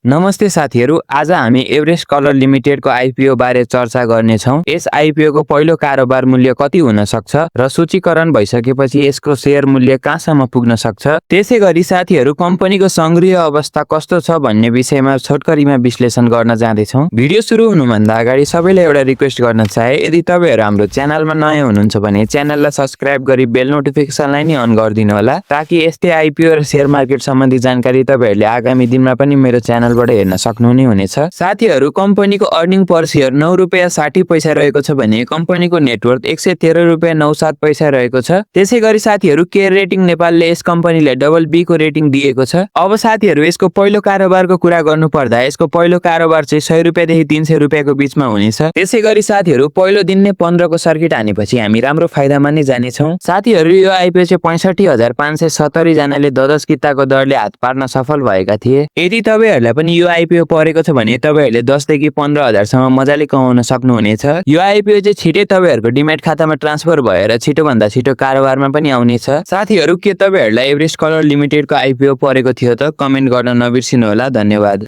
नमस्ते साथीहरू, आज हामी एभरेस्ट कलर लिमिटेडको आइपिओ बारे चर्चा गर्नेछौँ। यस आइपिओ को पहिलो कारोबार मूल्य कति हुन सक्छ र सूचीकरण भइसकेपछि यसको शेयर मूल्य कहाँसम्म पुग्न सक्छ। त्यसैगरी साथीहरू, कम्पनीको संग्रह अवस्था कस्तो छ भन्ने विषयमा छोटकरीमा विश्लेषण गर्न जाँदैछौँ। भिडियो सुरु हुनुभन्दा अगाडि सबैलाई एउटा रिक्वेस्ट गर्न चाहे, यदि तपाईहरु हाम्रो च्यानलमा नयाँ हुनुहुन्छ भने च्यानललाई सब्स्क्राइब गरी बेल नोटिफिकेसनलाई नि अन गरिदिनु होला, ताकि यस्तै आइपिओ र शेयर मार्केट सम्बन्धी जानकारी तपाईहरुले आगामी दिनमा पनि मेरो च्यानलबाट हेर्न सक्नुहुने हुनेछ। साथीहरू, कम्पनीको अर्निङ पर शेयर 9 रुपैयाँ 60 पैसा रहेको छ भने कम्पनीको नेटवर्थ 113 रुपैयाँ 97 पैसा रहेको छ। त्यसैगरी साथीहरू, केयर रेटिङ नेपालले यस कम्पनीलाई डबल बी को रेटिङ दिएको छ। अब साथीहरू, यसको पहिलो कारोबारको कुरा गर्नु पर्दा यसको पहिलो कारोबार चाहिँ 100 रुपैयाँदेखि 300 रुपैयाँको बीचमा हुनेछ। त्यसैगरी साथीहरू, पहिलो दिन नै 15 को सर्किट हानेपछि हामी राम्रो फाइदामा नै जानेछौँ। साथीहरू, यो आइपिओ चाहिँ 65,570 जनाले 10 किताको दरले हात पार्न सफल भएका थिए। यदि तपाईहरुलाई पनि यो आइपिओ परेको छ भने तपाईहरुले 10 देखि 15,000 सम्म मजाले कमाउन सक्नुहुनेछ। यो आइपिओ चाहिँ छिटै तपाईहरुको डिमैट खातामा ट्रान्सफर भएर छिटो भन्दा छिटो कारोबारमा पनि आउनेछ। साथीहरू, के तपाईहरुलाई एभरेस्ट कलर लिमिटेडको आइपिओ परेको थियो त? कमेन्ट गर्न नबिर्सिनु होला। धन्यवाद।